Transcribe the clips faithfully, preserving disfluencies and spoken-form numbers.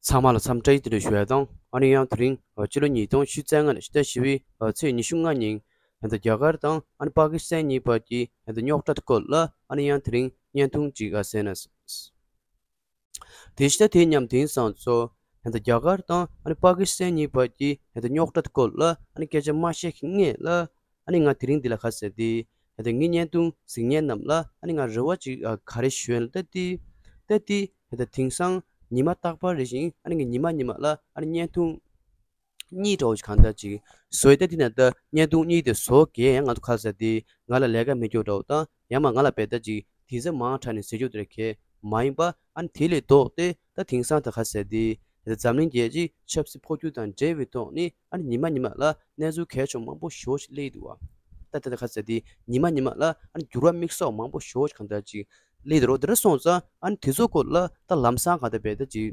ཚང་མ་ལ་འཚམས་འདྲི་བཀྲ་ཤིས་བདེ་ལེགས་ཞུ་ཡ་དང་། ཨ་ནི་ཡང་དེ་རིང་ཕྱི་ལོ་ཉིས་སྟོང་ཉི་ཤུ་རྩ་ལྔ་ནས་ཕྱི་ཟླ་བཞི་པའི་ཚེས་ཉི་ཤུ་ལྔ་ཉིན་ད་ལྟ་རྒྱ་གར་དང་ཨ་ནི་པ་ཀི་སི་ཐན་གཉིས་བར་གྱི་ད་ལྟ་རྙོག་དྲ་དེ་སྐོར་ལ་ཨ་ནི་ཡང་དེ་རིང་བརྙན་ཐུང་ཅིག་ག་གསན་ན། དེ་ཕྱི་ཟླ་དེ་མཉམ་དེང་སང་ཚོ་ད་ལྟ་རྒྱ་གར་དང་ཨ་ནི་པ་ཀི་སི་ཐན་གཉིས་བར་གྱི་ད་ལྟ་རྙོག་དྲ་དེ་སྐོར་ལ་ཨ་ནི་སྐད་ཆ་མ་བཤད་ཀྱི་སྔོན་ལ། ཨ་ནི་ང་དེ་རིང་འདི་ལ་ག་ཟེར་ཏེ། ད་ལྟ་ངའི་བརྙན་ཐུང་གཟིགས་མཁན་རྣམས་ལ་ཨ་ནི་ང་རེ་བ་ཅིག་ག་རེ་ཞུ་ཡ་ལ་ད་ལྟ་ད་ལྟ་ད་ལྟ་དེང་སང་ཉི་མ་རྟག་པར་རེ་བཞིན་ཨ་ནི་ངས་ཉི་མ་ཉི་མ་ལ་ཨ་ནི་བརྙན་ཐུང་གཉིས་འདྲ་བོ་ཞིག་གང་ལྟར་ཅིག་བཟོ་ཡ། ད་ལྟ་དེ་ན་ད་བརྙན་ཐུང་གཉིས་དེ་བཟོ་གས་ཡང་ང་ཚོ་ག་ཟེར་ཏེ་ང་ལ་ལས་ཀ་མེད་རྒྱུ་འདྲ་བོ་དང་ཡང་མ་ང་ལ་བལྟས་ད་ཅིག་དེ་ཚོ་མང་དྲགས་ནས་ཟེར་རྒྱུ་དེ་གས་མ་ཡིན་པ། ཨ་ནི་དེ་ལས་ལྡོག་སྟེ་ད་དེང་སང་ད་ག་ཟེར་ཏེ་ད་འཛམ་གླིང་རྒྱལ་སྤྱིའི་ཆབ་སྲིད་འཕོ་འགྱུར་དང་འབྲེལ་བའི་ཐོག་ནས་ཨ་ནི་ཉི་མ་ཉི་མ་ལ་གནས་ཚུལ་གལ་ཆེ་མང་པོ་ཞེ་པོ་ཞིག་སླེབས་འདུག་བ། ད་ད་ད་ག་ཟེར་ཏེ་ཉི་མ་ཉི་མ་ལ་ཨ་ནི་འགྱུར་བ་དམིགས་བསལ་མང་པོ་ཞེ་པོ་ཞིག་གང་ལྟར་ཅིག་སླེབས་འདུག་རོ། དེ་འདྲ་སོང་ཙང་ཨ་ནི་དེ་ཚོ་སྐོར་ལ་ད་ལམ་སང་གང་ལྟར་བལྟས་ད་ཅིག་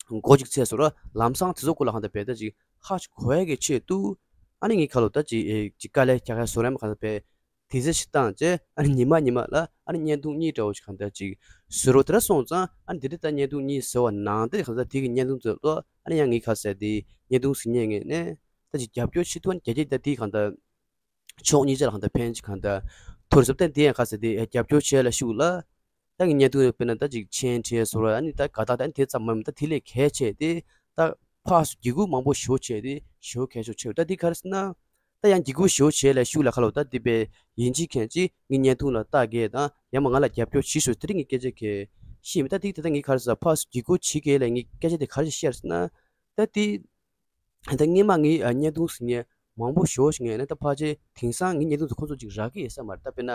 མགོ་གཅིག་ཚོས་སོ་ར། ལམ་སང་དེ་ཚོ་སྐོར་ལ་གང་ལྟར་བལྟས་ད་ཅིག་ཧ་ཅིག་གོ་ཡ་གི་ཆེད་དུ་ཨ་ནི་ངས་ཁ་ལོ་ད་ཅིག་ཨེ་ཅིག་དཀའ་ལས་རྒྱག་ཡ་བཟོ་རན་མ་གང་ལྟར་བལྟས། དེ་ཚོ་ཞིག་བཏང་བྱས་ཨ་ནི་ཉི་མ་ཉི་མ་ལ་ཨ་ནི་བརྙན་ཐུང་གཉིས་འདྲ་བོ་ཞིག་གང་ལྟར་ཅིག་བཟོས་རོགས། དེ་འདྲ་སོང་ཙང་ཨ་ནི་དེ་འདྲ་ད་བརྙན་ཐུང་གཉིས་བཟོས་པ་ནང་དེ་གང་ལྟར་དེ་གི་བརྙན་ཐུང་ཚོ་ལ་ཨ་ནི་ཡང་ངས་ག་ཟེར་ཏེ་བརྙན་ཐུང་གཟིགས་མཁན་ངས་ནས་ད་ཅིག་རྒྱབ་སྐྱོར་བྱེད་ཐུབ་ན་རྒྱ་སྐྱེད་ད་དེ་གང་ལྟར་ཕྱོགས་གཉིས་ཆ་ལ་གང་ལྟར་ཕན་ཅིག་གང་ལྟར་ཐུབ་ཟེར། ད་དེ་ཡང་ག་ཟེར་ཏེ་རྒྱབ་སྐྱོར་བྱས་ལ་ཤུགས་ལ། ད་ངས་བརྙན་ཐུང་དཔེར་ན་ད་ཅིག་མཆན་བྲིས་བཟོ་ར་ཨ་ནི་ད་དགའ་རྟགས་ད་ཨ་ནི་དེ་ཙམ་མ་ཡིན་པ་ད་དེ་ལས་གལ་ཆེ་དེ་ད་ཕར་ཚུར་འགྱིག་ཁུག་མང་པོ་ཞེ་པོ་བྱས་ཏེ་ཞེ་པོ་གལ་ཆེ་ཆེ། ད་འདི་ག་རེ་ཟེར་ན། ད་ཡང་འགྱིག་ཁུག་ཞེ་པོ་བྱས་ལ་ཤུགས་ལ་ཁ་ལོ་ད་འདི་པའི་ཡིན་གཅིག་མཁན་གཅིག་ངའི་བརྙན་ཐུང་ལ་ལྟ་གས་དང་ཡང་མ་ང་ལ་རྒྱབ་སྐྱོར་བྱེད་ཤོག་དེ་རིང་ངའི་སྐད་ཆ་གས་ཤེས་མི་ད་ཐིག་དེ་ད་ངས་ག་རེ་ཟེར་ཕར་ཚུར་འགྱིག་ཁུག་བྱེད་གས་ལ་ངའི་སྐད་ཆ་དེ་ག་རེ་བཤད་ཟེར་ན། ད་དེ་ད་སྔོན་མ་ངའི་ཨ་བརྙན་ཐུང་གཟིགས་མཁན་མང་པོ་ཞེ་པོ་ཞིག་ངས་ནི་ད་ཕལ་ཆེར་དེང་སང་ངའི་བརྙན་ཐུང་དེ་ཁོང་ཚོ་ཅིག་རག་གི་ཡོད་ས་མ་རེད། ད་དཔེར་ན་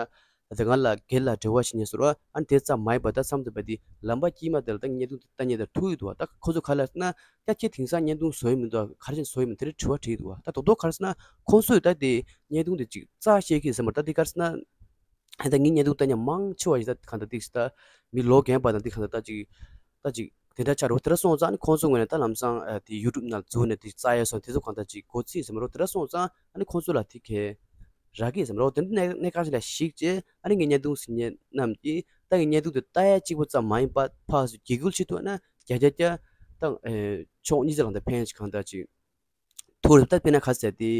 ད་ང་ལ་སྒེར་ལ་འབྲེལ་བ་བྱེད་མཁན་ཟེར་བ་ཨ་ནི་དེ་ཙམ་མ་ཡིན་པ་ད་མཚམས་དེ་བ་དེ་ལམ་པ་དཀྱིལ་མ་དེ་ལ་ད་ངའི་བརྙན་ཐུང་དེ་ལྟ་མཁན་དེ་ཐུག་གི་འདུག་བ། ད་ཁོང་ཚོ་ག་ལ་ཟེར་ན་ད་ཁྱེད་དེང་སང་བརྙན་ཐུང་བཟོ་ཡི་མི་འདུག་ག་རེ་བྱས་བཟོ་ཡི་མི་འདུག་དེ་རིགས་དྲི་བ་དྲིས་འདུག་བ། ད་རྡོག་རྡོག་ག་རེ་ཟེར་ན་ཁོང་ཚོས་ད་དེ་བརྙན་ཐུང་དེ་ཅིག་རྩ་བཤད་ཀྱི་ཟེར་མ་རེད། ད་དེ་ག་རེ་ཟེར་ན་ད་ངའི་བརྙན་ཐུང་ལྟ་མཁན་མང་ཆེ་བ་ཞིག་ད་གང་ལྟར་ཏིག་ད་མི་ལོ་རྒན་པ་དང་ཏིག་གང་ལྟར་ད་ཅིག་ད་ཅིག་དེ་འདྲ་ཆགས་འགྲོ། དེ་འདྲ་སོང་ཙང་ཨ་ནི་ཁོང་ཚོ་ངོས་ནས་ད་ལམ་སང་ཨ་དེ་ཡུ་ཊུབ་ནང་འཛུལ་ནས་དེ་རྩ་ཡ་སོང་དེ་ཚོ་གང་ལྟར་ཅིག་གོ་ཚིག་ཟེར་མ་རོ། དེ་འདྲ་སོང་ཙང་ཨ་ནི་ཁོང་ཚོ་ལ་དེ་གས་རག་གི་ཟེར་མ་རོ། དེ་འདྲ་གནས་གནས་ཁག་ཅིག་ལ་གཞིགས་བྱས་ཨ་ནི་ངའི་བརྙན་ཐུང་གཟིགས་མཁན་རྣམས་ཀྱིས་ད་ངའི་བརྙན་ཐུང་དེ་ལྟ་ཡ་གཅིག་པོ་ཙམ་མ་ཡིན་པ་ཕར་ཚུར་འགྱིག་ཁུག་བྱེད་ཐུབ་ན་བརྒྱ་ཆ་བརྒྱ་ད་ཨེ་ཕྱོགས་གཉིས་ཆ་ལ་གང་ལྟར་ཕན་ཅིག་གང་ལྟར་ཅིག་ཐུགས་རེ་ད་དཔེར་ན་ག་ཟེར་ཏེ།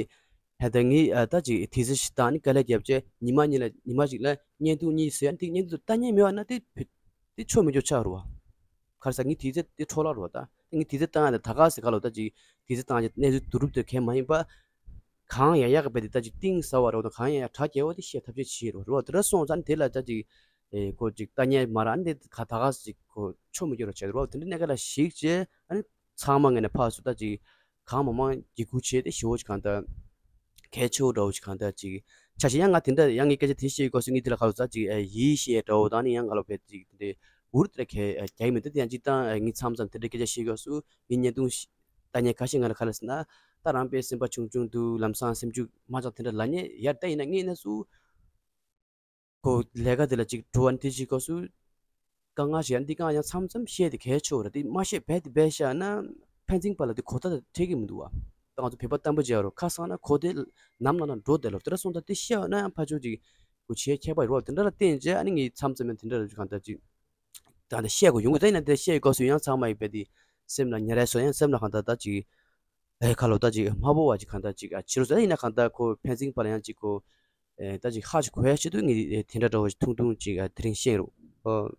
ཧེ་ད་ངས་ཨ་ད་ཅིག་དེ་ཚོ་ཞིག་བཏང་ནི་དཀའ་ལས་བརྒྱབ་བྱས་ཉི་མ་གཉིས་ལ་ཉི་མ་གཅིག་ལ་བརྙན་ཐུང་གཉིས་བཟོས་ཡ་དེ་བརྙན་ཐུང་ལྟ་མཁན་མེད་པ་ན་དེ་བེ་དེ་ཆོ་མི་ཆོ་ཆགས་རུ་བ། ག་རེ་ཟེར་ངས་དེ་ཚོ་དེ་འཕྲོ་བརླག་རུ་བ། ད་ངས་དེ་ཚོ་བཏང་ཡ་ད་ད་ག་ཟེར་ག་ལོ་ད་ཅིག་དེ་ཚོ་བཏང་ཡ་གནས་ཚུལ་བསྡུ་རུབ་དེ་གས་མ་ཡིན་པ། གང་ཡང་ཡག་གི་བས་དེ་ད་ཅིག་གཏིང་ཟབ་བ་རུ་དང་གང་ཡང་ཡག་གྲ་རྒྱས་བ་དེ་བཤད་ཐབས་ཤེས་བྱེད་རུ་རུ་བ། དེ་འདྲ་སོང་ཙང་དེ་ལ་ད་ཅིག་ཨེ་ཁོ་ཅིག་ལྟ་མཁན་མ་ར་ཨ་ནི་དེ་ག་ད་ག་ཟེར་ཅིག་ཁོ་ཆོ་མི་ཆོ་རུ་བྱས་རུ་བ། དེ་འདྲ་གནས་སྐབས་ལ་གཞིགས་བྱས་ཨ་ནི། ཚང་མ་ངོས་ནས་ཕར་ཚུར་ད་ཅིག་གང་མང་མང་འགྱིག་ཁུག་བྱས་ཏེ་ཞེ་པོ་ཅིག་གང་ལྟར་གལ་ཆེ་བོ་འདྲ་བོ་ཅིག་གང་ལྟར་ཅིག་ཆ་བཞག་ཡང་ང་དེ་འདྲ་ཡང་ངས་སྐད་ཆ་དེ་བཤད་ཡོད་སྐབས་སུ་ངས་དེ་ལ་ག་རེ་ཟེར་ཅིག་ཨེ་ཡིད་ཆེས་འདྲ་བོ་དང་ནི་ཡང་ང་ལ་བས་ཅིག་དེ་འདྲའི་འུར་དེ་འདྲ་གས་རྒྱག་གི་མི་འདུག་དེ་ཡང་ཅིག་ད་ངས་མཚམས་མཚམས་དེ་འདྲའི་སྐད་ཆ་བཤད་སྐབས་སུ་ངས་བརྙན་ཐུང་ལྟ་མཁན་ཁ་ཤས་ང་ལ་ག་རེ་ཟེར་ན་ད་རང་དཔེ་སེམས་པ་ཆུང་ཆུང་འདུག་ལམ་སང་སེམས་ཤུགས་མ་ཆག་དེ་འདྲ་ལབ་མཁན་ཡ། ད་ཡིན་ན་ངས་ན་སུ། ཁོ་ལས་ཀ་དེ་ལ་ཅིག་འགྲོ་བ་ནི་དེ་ཅིག་སྐབས་སུ། དཀའ་ངལ་ཞིག་ཡང་འདི་དཀའ་ངལ་ཡང་མཚམས་མཚམས་བཤད་དེ་གལ་ཆེ་བ་རེད། དེ་མ་བཤད་རྦད་དེ་རྦད་བཤད་ན་ཕན་ཚུན་བར་ལ་དེ་གོ་བརྡ་དེ་འཕྲད་ཀྱི་མི་འདུག་བ། ད་ང་ཚོ་བོད་པ་དམ་པ་བྱས་རོ་ཁ་སང་ན་གོ་དེ་ནམ་ལ་ན་འགྲོ་དེ་ལ་དེ་འདྲ་སོང་ཙང་དེ་བཤད་ན་ཡང་ཕར་ཕྱོགས་ཅིག་གོ་ཆེ་ཁྱད་པར་ཡོད་རོ། དེ་འདྲ་ལ་བརྟེན་རྗེས་ཨ་ནི་ངས་མཚམས་མཚམས་ཡང་དེ་འདྲ་ར་གང་ལྟར་ཅིག་ད་ལྟ་བཤད་དགོས་ཡོང་གི། ད་ཡིན་ན་དེ་བཤད་དགོས་སུ་ཡང་ཚང་མ་ཡིན་པས་དེ་སེམས་ལ་ཉེ་རས་སོ་ཡང་སེམས་ལ་གང་ལྟར་ད་ཅིག་ཨེ་ཁ་ལོ་ད་ཅིག་དམའ་པོ་བ་ཅིག་གང་ལྟར་ཅིག་ཨ་ཕྱི་རུ་ཟ་ཡིན་ན་གང་ལྟར་ཁོ་ཕན་ཚུན་བར་ལ་ཡང་ཅིག་ཁོ་ཨེ་ད་ཅིག་ཧ་ཅིག་གོ་ཡ་ཆེད་དུ་ངས་ཨེ་དེ་འདྲ་འདྲ་བོ་ཞིག་ཐུང་ཐུང་ཅིག་ཨ་དེ་རིང་བཤད་རོགས། ཨོ།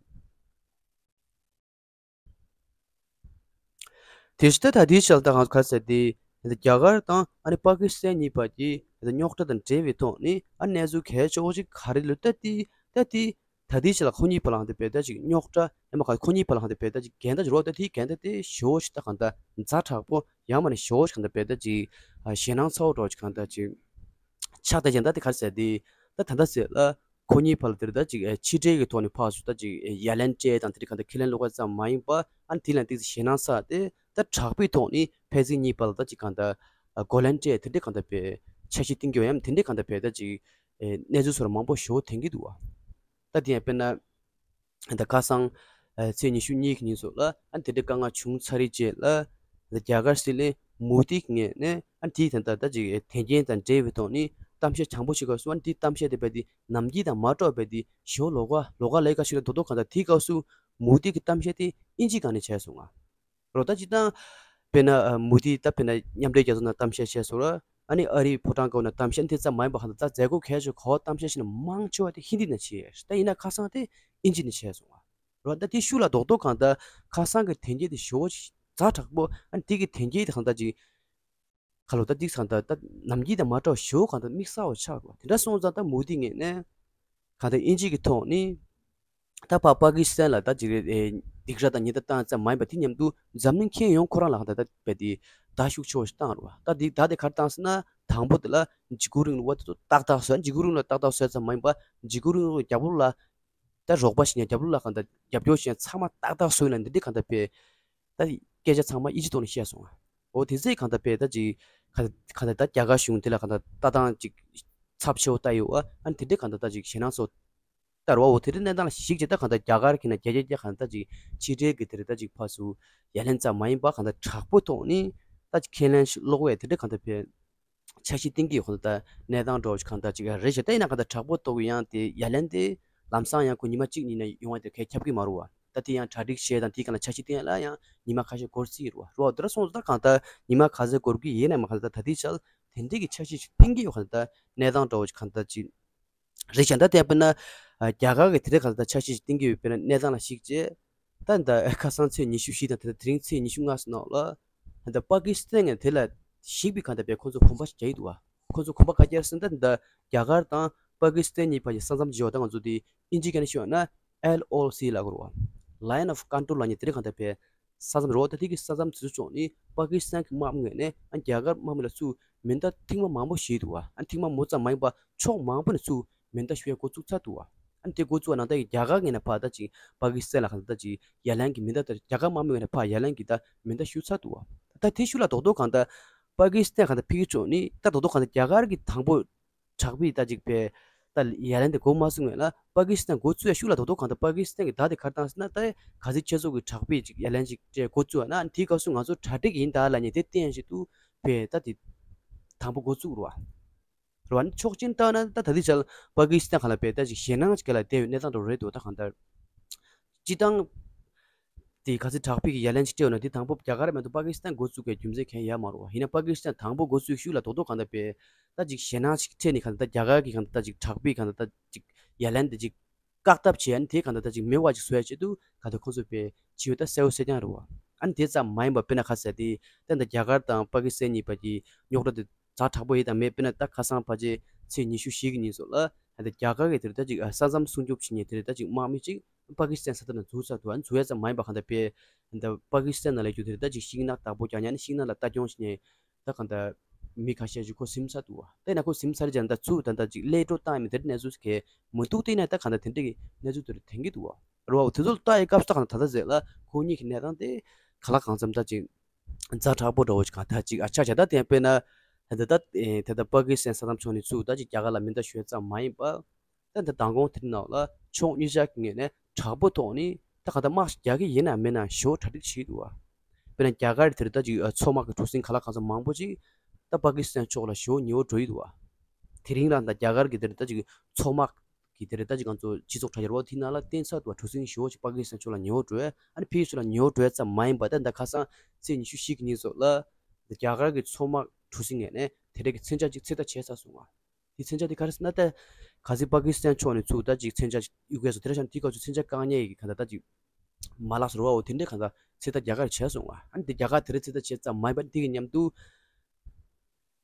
དེ་ཕྱི་ད་ད་དེའི་ཤལ་ད་གང་ག་ཟེར་ཏེ་ད་རྒྱ་གར་དང་ཨ་ནི་པ་ཀི་སི་ཐན་གཉིས་བར་གྱི་ད་རྙོག་དྲ་དང་འབྲེལ་བའི་ཐོག་ནས་ཨ་གནས་ཚུལ་གལ་ཆེ་བོ་ཅིག་ག་རེ་ལོས་ད་དེ་ད་དེ། ད་ལྟའི་ཆ་ལ་ཁོ་གཉིས་བར་ལ་གང་ལྟར་བས་ད་ཅིག་རྙོག་དྲ་ཡང་མ་ག་ཁོ་གཉིས་བར་ལ་གང་ལྟར་བས་ད་ཅིག་འགལ་ཟླ་ཅིག་རོགས་ད་དེའི་འགལ་ཟླ་དེ་ཞེ་པོ་ཞིག་ད་གང་ལྟར་ཛ་དྲག་པོ་ཡང་མ་ནས་ཞེ་པོ་ཞིག་གང་ལྟར་བས་ད་ཅིག་ཞེད་སྣང་ཚ་བོ་འདྲ་ཅིག་གང་ལྟར་ཅིག་ཆགས་ད་ཅིག་ད་དེ་ག་རེ་ཟེར་དེ་ད་ད་ལྟ་ཟེར་ལ་ཁོ་གཉིས་བར་ལ་དེར་ད་ཅིག་ཕྱི་འབྲེལ་གྱི་ཐོག་ནས་ཕར་ཚུར་ད་ཅིག་ཡ་ལན་སྤྲད་དང་དེ་འདྲ་གང་ལྟར་ཁས་ལེན་ལོག་པ་ཙམ་མ་ཡིན་པ་ཨ་ནི་དེ་ལ་ཏིག་ཙམ་ཞེད་སྣང་ཚ་དེ་ད་དྲག་པོའི་ཐོག་ནས་ཕན་ཚུན་གཉིས་བར་ལ་ད་ཅིག་གང་ལྟར་གོ་ལན་སྤྲད་དེ་འདྲ་གང་ལྟར་བས་འཆར་གཞི་བཏིང་རྒྱུ་ཡང་དེ་འདྲ་གང་ལྟར་བས་ད་ཅིག་གནས་ཚུལ་སོགས་མང་པོ་ཞེ་པོ་ཐོན་གྱི་འདུག་བ། ད་དེ་ཡང་དཔེར་ན། ད་ཁ་སང་ཚེས་ཉི་ཤུ་གཉིས་ཀྱི་ཉིན་སོགས་ལ་ཨ་དེ་འདྲའི་དཀའ་ངལ་བྱུང་ཚར་རེད་ཅེས་ལ། རྒྱ་གར་སྲིད་བློན་མོ་དི་གི་ངོས་ནས་ཨ་དེའི་ད་ལྟ་ད་ཅིག་དོན་རྐྱེན་དང་འབྲེལ་བའི་ཐོག་ནས་གཏམ་བཤད་དྲང་པོ་ཞིག་སྐབས་སུ་ཨ་དེའི་གཏམ་བཤད་དེ་བས་དེ་ནམ་རྒྱུན་དང་མ་འདྲ་བས་དེ་ཞོ་ལོ་ག་ལོ་ག་ལས་ཀ་ཞིག་ལ་རྡོག་རྡོག་གང་ལྟར་དེའི་སྐབས་སུ་མོ་དི་གི་གཏམ་བཤད་དེ་དབྱིན་ཇི་སྒང་ནས་བྱས་སོང་ང་། རོ། ད་སྤྱིར་བཏང་དཔེར་ན་ཨ་མུ་དྷི་ད་དཔེར་ན་མཉམ་འབྲེལ་རྒྱལ་ཚོགས་ནང་གཏམ་བཤད་བྱས་སོང་ར། ཨ་ནི་ཨ་རིའི་ཕོ་བྲང་སྒང་ནང་གཏམ་བཤད་དེ་ཙམ་མ་ཡིན་པ་གང་ལྟར་ད་མཛད་སྒོ་གལ་ཆེ་གོ་གཏམ་བཤད་བྱས་ནས་མང་ཆེ་བ་དེ་ཧིན་དི་ནང་བྱས། ད་ཡིན་ན་ཁ་སང་དེ་ཨིན་ཇི་ནས་བྱས་སོང་བ། རོ། ད་དེ་ཤུགས་ལ་རྡོག་རྡོག་གང་ལྟར་ཁ་སང་གི་དོན་རྐྱེན་དེ་ཞེ་པོ་ཛ་དྲག་པོ། ཨ་ནི་དེ་གི་དོན་རྐྱེན་དེ་གང་ལྟར་ཅིག་ཁ་ལོ་ད་དེ་གང་ལྟར་ད་ནམ་རྒྱུན་དང་མ་འདྲ་བ་ཞེ་པོ་གང་ལྟར་དམིགས་བསལ་བ་ཆགས་པ། དེ་འདྲ་སོང་ཙང་ད་མུ་དྷི་ངོས་ནས་གང་ལྟར་ཨིན་ཇི་གི་ཐོག་ནས་ད་ཕར་པ་ཀི་སི་ཐན་ལ་ད་ཅིག་རེད་ཨེ་སྡིགས་ར་དང་ཉེས་རྡུང་བཏང་ཙམ་མ་ཡིན་པ། དེ་མཉམ་དུ་འཛམ་གླིང་ཁྱོན་ཡོངས་ཁོ་རང་ལ་གང་ལྟར་ད་རྦད་དེ་བརྡ་ཤུགས་ཆེ་བ་ཞིག་བཏང་རེད་བ། ད་དེ་བརྡ་དེ་ག་རེ་བཏང་ཟེར་ན། དང་པོ་དེ་ལ་འཇིགས་སྐུལ་རིང་ལུགས་པ་དེ་ཚོ་ཏག་ཏག་བཟོས། འཇིགས་སྐུལ་རིང་ལུགས་ཏག་ཏག་བཟོས་ཙམ་མ་ཡིན་པ། འཇིགས་སྐུལ་རིང་ལུགས་རྒྱབ་ལོགས་ལ་ད་རོགས་པ་བྱེད་མཁན། རྒྱབ་ལོགས་ལ་གང་ལྟར་རྒྱབ་སྐྱོར་བྱེད་མཁན་ཚང་མ་ཏག་ཏག་བཟོས་ན། འདི་འདྲའི་གང་ལྟར་དཔེ་ད་སྐད་ཆ་ཚང་མ་ཨིན་ཇི་ཐོག་ནས་བཤད་སོང་ང་། འོ་དེ་ཚེ་གང་ལྟར་དཔེ་ད་ཅིག་ག་གང་ལྟར་ད་རྒྱ་གར་གཞུང་དེ་ལ་གང་ལྟར་ལྟ་སྟངས་ཅིག་ཚབས་ཆེ་བོ་ལྟ་ཡོད་ཨ། ཨ་ནི་དེ་འདྲའི་གང་ལྟར་ད་ཅིག་ཞེད་སྣང་ཚོ་ལྟར་བ། འོ་དེ་འདྲའི་གནས་སྟངས་ལ་གཞིགས་བྱས་ད་གང་ལྟར་རྒྱ་གར་གྱི་ནང་རྒྱ་རྒྱ་རྒྱ་གང་ལྟར་ཅིག་ཕྱི་འབྲེལ་གྱི་དེ་རེད། ད་ཅིག་ཕར་ཚུར་ཡ་ལན་ཙམ་མ་ཡིན་པ་གང་ལྟར་དྲག་པོ་ཐོག་ནས་ད་ཅིག་ཁས་ལེན་ཞིག་སློག་པའི་དེ་འདྲའི་གང་ལྟར་དཔེ་འཆར་གཞི་བཏིང་གི་ཡོད། གང་ལྟར་གནས་སྟངས་འདྲ་བོ་ཞིག་གང་ལྟར་ཅིག་རེད་ཤག་ད་ཡིན་ན་གང་ལྟར་དྲག་པོ་ཐོག་གི་ཡང་དེ་ཡ་ལན་དེ་ལམ་སང་ཡང་ཁོ་ཉི་མ་གཅིག་གཉིས་ནས་ཡོང་བ་དེ་གས་ཁྱབ་ཀྱི་མ་རེད་བ། ད་དེ་ཡང་གྲ་སྒྲིག་བྱས་དང་དེའི་སྒང་ལ་འཆར་གཞི་བཏིང་ཡ་ལ་ཡང་ཉི་མ་ཁ་ཤས་འགོར་སྲིད་རེད་བ། རེད་བ། དེ་འདྲ་སོང་ཙང་ད་གང་ལྟར་ཉི་མ་ག་ཚོད་འགོར་གྱི་ཡིན་ནའི་མ་གང་ལྟར་ད་ལྟའི་ཆར་དེ་འདྲའི་གི་འཆར་གཞི་ཞིག་བཏིང་གི་ཡོད། གང་ལྟར་གནས་སྟངས་འདྲ་བོ་ཞིག་གང་ལྟར་ཅིག་རེད་ཤག་ད་དེ་དཔེར་ན་ཨ་རྒྱ་གར་གྱི་དེ་འདྲའི་གང་ལྟར་འཆར་གཞི་ཞིག་བཏིང་གི་ཡོད། དཔེར་ན་གནས་སྟངས་ལ་གཞིགས་བྱས་ད་ད་ཁ་སང་ཚེས་ཉི་ཤུ་བཞི་དང་དེ་དེ་རིང་ཚེས་ཉི་ཤུ་ལྔ་ཟེར་ནོ་ལ། ད་པ་ཀི་སི་ཐན་ངས་དེ་ལ་གཞིགས་པའི་གང་ལྟར་དཔེ་ཁོ་ཚོ་གོམ་པ་ཞིག་རྒྱག་གི་འདུག་བ། ཁོ་ཚོ་གོམ་པ་ག་རྒྱག་ཟེར་ན། ད་ད་རྒྱ་གར་དང་པ་ཀི་སི་ཐན་གཉིས་བར་གྱི་ས་མཚམས་བརྗེ་བ། ད་ང་ཚོ་དེ་ཨིན་ཇིའི་སྐད་ནས་ཞུས་པ་ན་ཨེལ་ཨོ་སི་ལབ་དགོས་རེད་བ། Line of Control ལབ་མཁན་དེ་རིང་གང་ལྟར་དཔེ་ས་མཚམས་རེད་བ། ད་དེ་གི་ས་མཚམས་དེ་ཚོ་ཕྱོགས་ནས་པ་ཀི་སི་ཐན་གྱི་དམག་མི་ངོས་ནས་ཨ་རྒྱ་གར་དམག་མི་ལ་ཚུར་མེ་མདའ་ཐེངས་མ་མང་པོ་བཞེས་འདུག་བ། ཨ་ཐེངས་མ་མང་པོ་ཙམ་མ་ཡིན་པ་ཕྱོགས་མང་པོ་ནས་ཚུར་མེ་མདའ་གཞུ་ཡ་འགོ་བཙུགས་ཚར་འདུག་བ། ཨ་ནི་དེ་འགོ་བཙུགས་པ་ནང་ལྟར་གྱི་རྒྱ་གར་ངོས་ནས་ཕར་ད་ཅིག་པ་ཀི་སི་ཐན་ལ་གང་ལྟར་ཅིག་ཡ་ལན་གྱི་མེ་མདའ་དེ། རྒྱ་གར་དམག་མི་ངོས་ནས་ཕར་ཡ་ལན་གྱི་ད་མེ་མདའ་གཞུ་ཚར་འདུག་བ། ད་དེ་ཤུགས་ལ་རྡོག་རྡོག་གང་ལྟར་པ་ཀི་སི་ཐན་གང་ལྟར་ཕ་གི་ཕྱོགས་ནས་ད་རྡོག་རྡོག་གང་ལྟར་རྒྱ་གར་གྱི་དང་པོ་དྲག་པོའི་ད་ཅིག་པའི་ད་ཡ་ལན་དེ་འགོ་མ་བཙུགས་སྔོན་ལ་པ་ཀི་སི་ཐན་འགོ་བཙུགས་ཡ་ཤུགས་ལ་རྡོག་རྡོག་གང་ལྟར་པ་ཀི་སི་ཐན་གྱི་བརྡ་དེ་ག་རེ་བཏང་ཟེར་ན། ད་ག་ཚོད་ཁྱེད་ཚོ་གི་དྲག་པོའི་ཅིག་ཡ་ལན་ཅིག་སྤྲད་འགོ་བཙུགས་ཡ་ན། དེའི་སྐབས་སུ་ང་ཚོ་གྲ་སྒྲིག་ཡིན་ད་ལབ་མཁན་དེ་བསྟན་བཞིན་དུ་པའི་ད་དེ་དང་པོ་འགོ་བཙུགས་རེད་བ། རེད་བ། ཕྱོགས་གཅིག་ནས་བལྟས་ན་ད་ད་ལྟའི་ཆར་པ་ཀི་སི་ཐན་གང་ལ་དཔེ་ད་ཅིག་ཞེད་སྣང་ཅིག་སྒང་ལ་བསྡད་ཡོད་གནས་སྟངས་འདྲ་བོ་རེད་འདུག་ད་གང་ལྟར་སྤྱིར་བཏང་དེ་ག་ཚོད་དྲག་པོའི་གི་ཡ་ལན་ཅིག་སྤྲད་ཡོད་ན་དེ་དང་པོ་རྒྱ་གར་མ་གཏོགས་པ་ཀི་སི་ཐན་འགོ་བཙུགས་པའི་རྒྱུ་མཚན་གང་ཡང་ཡོད་མ་རེད་བ། ཡིན་ན་པ་ཀི་སི་ཐན་དང་པོ་འགོ་བཙུགས་ཤུགས་ལ་རྡོག་རྡོག་གང་ལྟར་དཔེ་ད་ཅིག་ཞེད་སྣང་ཅིག་འཕྲད་ནས་གང་ལྟར་ད་རྒྱ་གར་གྱི་གང་ལྟར་ད་ཅིག་དྲག་པོའི་གང་ལྟར་ད་ཅིག་ཡ་ལན་དེ་ཅིག་བཀག་ཐབས་བྱས། ཨ་ནི་དེ་གང་ལྟར་ད་ཅིག་མེད་པ་ཅིག་བཟོ་ཡ་ཆེད་དུ་གང་ལྟར་ཁོང་ཚོས་དཔེ་བྱས་ཡོད་ད་གསལ་པོ་གསལ་རྐྱང་རེད་བ། ཨ་ནི་དེ་ཙམ་མ་ཡིན་པ་དཔེར་ན་ག་ཟེར་དེ་ད་ད་རྒྱ་གར་དང་པ་ཀི་སི་ཐན་གཉིས་བར་གྱི་རྙོག་དྲ་དེ་ཛ་དྲག་པོ་ཡོད་དང་མེད། དཔེར་ན་ད་ཁ་སང་ཕལ་ཆེར་ཚེས་ཉི་ཤུ་བཞི་གི་ཉིན་སོགས་ལ་ད་ད་རྒྱ་གར་གྱི་དེར་ད་ཅིག་ས་མཚམས་སྲུང་སྐྱོབ་བྱེད་མཁན་དེར་ད་ཅིག་དམག་མི་ཅིག་པ་ཀི་སི་ཐན་ས་ཐོག་ནས་འཛུལ་ཚར་འདུག་ཨ་ནི་འཛུལ་ཡ་ཙམ་མ་ཡིན་པ་གང་ལྟར་དཔེ་ད་པ་ཀི་སི་ཐན་ནང་ལ་ཡོད་རྒྱུ་དེ་ད་ཅིག་ཤིང་ནགས་བདག་པོ་རྒྱག་མཁན་ནི་ཤིང་ནགས་ལ་ལྟ་སྐྱོང་བྱེད་མཁན་ད་གང་ལྟར་མི་ཁ་ཤས་ཅིག་ཁོ་ཟིན་ཚར་འདུག་བ། ད་ཡིན་ན་ཁོ་ཟིན་ཚར་རྗེས་ད་ཚུར་ད་ད་ཅིག་གློད་བཀྲོལ་བཏང་ཡ་མེད། དེ་འདྲའི་གནས་ཚུལ་གང་མ་ཐུག་དེ་ཡིན་ན་ད་གང་ལྟར་དེ་འདྲའི་གི་གནས་ཚུལ་དེ་འདྲ་ཐོན་གྱི་འདུག་བ། རེད་བ། དེ་ཚོ་ལ་ལྟ་ཡི་སྐབས་སུ་ད་གང་ལྟར་ད་ད་ཟེར་ལ་ཁོ་གཉིས་ཀྱི་གནས་སྟངས་དེ་གང་ལ་གང་འཚམ་ད་ཅིག་ཛ་དྲག་པོ་འདྲ་བོ་ཅིག་གང་ལྟར་ཅིག་ཨ་ཆགས་བྱས། ད་དེ་དཔེར་ན་ད་ད་ད་ད་ད་པ་ཀི་སི་ཐན་ས་མཚམས་ཕྱོགས་ནས་ཚུར་ད་ཅིག་རྒྱ་གར་ལ་མེ་མདའ་གཞུ་ཡ་ཙམ་མ་ཡིན་པ། ད་ད་མདང་དགོང་དེ་ནང་ལ་ཕྱོགས་གཉིས་ཆ་གི་ངོས་ནས་དྲག་པོ་ཐོག་ནས་ད་གང་ལྟར་དམག་རྒྱག་གི་ཡིན་ན་མིན་ན་ཞེ་པོ་གྲ་སྒྲིག་བྱེད་ཀྱི་འདུག་བ། དཔེར་ན་རྒྱ་གར་དེར་ད་ཅིག་མཚོ་དམག་གི་གྲུ་གཟིངས་གང་ལ་གང་འཚམ་མང་པོ་ཅིག་ད་པ་ཀི་སི་ཐན་ཕྱོགས་ལ་ཞེ་པོ་ཉེ་བོ་འགྲོ་ཡི་འདུག་བ། དེ་རིང་རང་ད་རྒྱ་གར་གྱི་དེར་ད་ཅིག་མཚོ་དམག་གི་དེར་ད་ཅིག་ང་ཚོ་སྤྱི་ཚོགས་དྲ་རྒྱ་རོ་དེ་ནང་ལ་བསྟན་ཚར་འདུག་བ། གྲུ་གཟིངས་ཞེ་པོ་ཅིག་པ་ཀི་སི་ཐན་ཕྱོགས་ལ་ཉེ་བོ་འགྲོ་ཡ། ཨ་ནི་ཕ་གི་ཕྱོགས་ལ་ཉེ་བོ་འགྲོ་ཡ་ཙམ་མ་ཡིན་པ། ད་ད་ཁ་སང་ཚེས་ཉི་ཤུ་བཞི་གི་ཉིན་སོགས་ལ་རྒྱ་གར་གྱི་མཚོ་དམག་གྲུ་གཟིངས་ངོས་ནས་དེ་འདྲ་གི་མཚོན་ཆ་ཅིག་ཚོད་ལྟ་བྱས་ཚར་སོང་བ། དེ་མཚོན་ཆ་དེ་ག་རེ་ཟེར་ན། ད་ག་ཚོད་པ་ཀི་སི་ཐན་ཕྱོགས་ནས་ཚུར་ད་ཅིག་མཚོན་ཆ་ཅིག་གཡུག་གས་སོང་། དེ་འདྲ་བྱས་ན་དེའི་སྐབས་སུ་མཚོན་ཆ་བཀག་ཉར་གྱི་གང་ལྟར་ད་ཅིག་མ་ལག་ཟེར་བའོ། དེ་འདྲའི་གང་ལྟར་ཚོད་ལྟ་རྒྱ་གར་བྱས་སོང་བ། ཨ་ནི་དེ་རྒྱ་གར་དེ་རིང་ཚོད་ལྟ་བྱས་ཙམ་མ་ཡིན་པ། དེ་གི་མཉམ་དུ་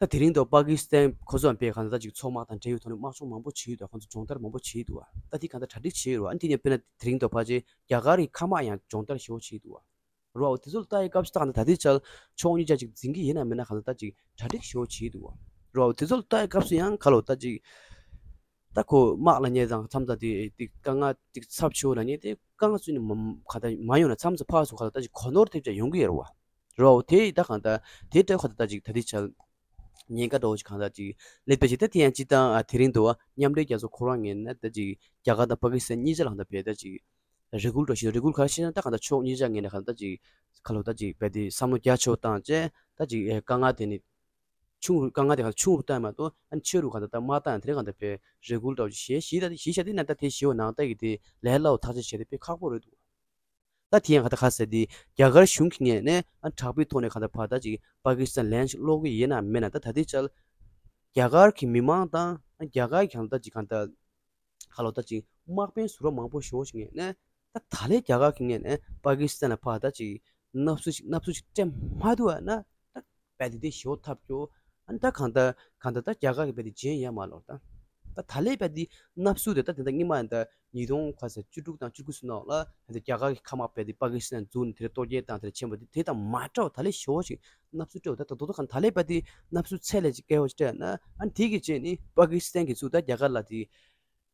ད་དེ་རིང་དུ་པ་ཀི་སི་ཐན་ཁོ་ཚོའང་དཔེ་གང་ལྟར་ད་ཅིག་མཚོ་དམག་དང་འབྲེལ་ཡོད་ཐོག་ནས་དམག་སྦྱོང་མང་པོ་བྱས་ཡོད་དོ། ཁོ་ཚོ་སྦྱོང་བརྡར་མང་པོ་བྱས་ཡོད་དོ། ད་དེ་གང་ལྟར་གྲ་སྒྲིག་བྱས་ཡོད་རེད་བ། ཨ་ནི་དེ་ནས་དཔེར་ན་དེ་རིང་དུ་ཕལ་ཆེར་རྒྱ་གར་གྱི་མཁའ་དམག་ཡང་སྦྱོང་བརྡར་ཞེ་པོ་བྱས་འདུག་བ། རོ། དེ་ཚོ་ལ་ལྟ་ཡི་སྐབས་སུ་ད་གང་ལྟར་ད་ལྟའི་ཆར་ཕྱོགས་གཉིས་ཆ་ཅིག་འཛིང་གི་ཡིན་ན་མིན་ན་གང་ལྟར་ད་ཅིག་གྲ་སྒྲིག་ཞེ་པོ་བྱས་འདུག་བ། རོ། དེ་ཚོ་ལ་ལྟ་ཡི་སྐབས་སུ་ཡང་ག་ལོ་ད་ཅིག་ད་ཁོ་དམག་ལབ་མཁན་དང་མཚམས་ད་དེ་དེ་དཀའ་ངལ་ཅིག་ཚབས་ཆེ་བོ་ལབ་མཁན་དེ་དཀའ་ངལ་ཚུད་ནས་མ་ག་ད་མ་ཡོང་ན་མཚམས་ཚ་ཕར་ཚུར་ག་ལ་ད་ཅིག་གོ་ནོར་ཐེབས་ཆ་ཡོང་གི་ཡོད་རེད་བ། རོ། དེ་ད་གང་ལྟར་དེ་འདྲ་ཁ་ད་ད་ཅིག་ད་ལྟའི་ཆར་ཉེན་ཁ་འདྲ་བོ་ཞིག་གང་ལྟར་ཅིག་སླེབས་པ་ཞིག་ད་དེ་ཡང་སྤྱིར་བཏང་ཨ་དེ་རིང་དུ་མཉམ་འབྲེལ་རྒྱལ་ཚོགས་ཁོ་རང་ངོས་ནས་ད་ཅིག་རྒྱ་གར་དང་པ་ཀི་སི་ཐན་གཉིས་ཆ་ལ་གང་ལྟར་བས་ད་ཅིག་རེ་སྐུལ་འདྲ་ཞིག་རེ་སྐུལ་ག་རེ་བྱས་ན་ད་གང་ལྟར་ཕྱོགས་གཉིས་ཆ་ངོས་ནས་གང་ལྟར་ཅིག་ག་ལོ་ད་ཅིག་བས་དེ་བསམ་བློ་རྒྱ་ཆེ་བོ་བཏང་བྱས་ད་ཅིག་དཀའ་ངལ་དེ་ནི་ཆུང་རུ་དཀའ་ངལ་དེ་གང་ཆུང་རུ་བཏང་མ་གཏོགས་ཨ་ནི་ཆེ་རུ་གང་ལྟར་ད་མ་བཏང་དེ་རིང་གང་ལྟར་བས་རེ་སྐུལ་འདྲ་བོ་ཞིག་བྱས་ཞིག་ད་ཞིག་བྱས་དེ་ན་ད་དེ་ཞེ་བོ་ནང་ལྟ་གི་དེ་ལས་སླ་བོ་ཐག་གཅོད་བྱས་ཏེ་དཔེ་ཁག་པོ་རེད་འདུག་ད་དེ་ཡང་ག་ད་ག་ཟེར་དེ་རྒྱ་གར་གཞུང་གི་ངོས་ནས་ཨ་དྲག་པོའི་ཐོག་ནས་ག་ད་ཕར་ད་ཅིག་པ་ཀི་སི་ཐན་ལན་ཞིག་སློག་གི་ཡིན་ན་མེད་ན། ད་ད་ལྟའི་ཆར་རྒྱ་གར་གྱི་མི་མང་དང་ཨ་རྒྱ་གར་གྱི་གང་ད་ཅིག་གང་ད་ག་ལོ་ད་ཅིག་དམག་དཔོན་ཟུར་པ་མང་པོ་ཞེ་པོ་ཞིག་ངོས་ནས་ད་ད་ལས་རྒྱ་གར་གྱི་ངོས་ནས་པ་ཀི་སི་ཐན་ལ་ཕར་ད་ཅིག་མནའ་བསུ་ཞིག་མནའ་བསུ་ཞིག་སྤྲད་མ་ཐུབ་པ་ན་ད་རྦད་དེ་དེ་ཞེ་པོ་ཐབས་སྐྱོ། ཨ་ནི་ད་གང་ལྟར་གང་ལྟར་ད་རྒྱ་གར་གྱི་རྦད་དེ་བྱེད་ཡ་མ་ལོར་ད། ད་ད་ལས་རྦད་དེ་མནའ་བསུ་དེ་ད་དེ་འདྲ་སྔོན་མ་ཡིན་ད་ཉིས་སྟོང་ག་ཟེར་བཅུ་དྲུག་དང་བཅུ་དགུ་ཚོ་ནང་ལ་ད་རྒྱ་གར་གྱི་མཁའ་དམག་རྦད་དེ་པ་ཀི་སི་ཐན་འཛུལ་ནས་དེ་འདྲ་གཏོར་རྒྱག་དང་དེ་འདྲ་ཕྱིན་པ་དེ་དེ་དང་མ་འདྲ་བ་ད་ལས་ཞེ་པོ་ཞིག་མནའ་བསུ་སྤྲད་པ་ད། ད་དོ་དོ་གང་ད་ལས་རྦད་དེ་མནའ་བསུ་ཚད་ལས་ཅིག་བཀལ་བ་ཞིག་སྤྲད་ན་ཨ་ནི་དེ་གི་རྗེས་ནི་པ་ཀི་སི་ཐན་གྱིས་ཚུར་ད་རྒྱ་གར་ལ་དེ།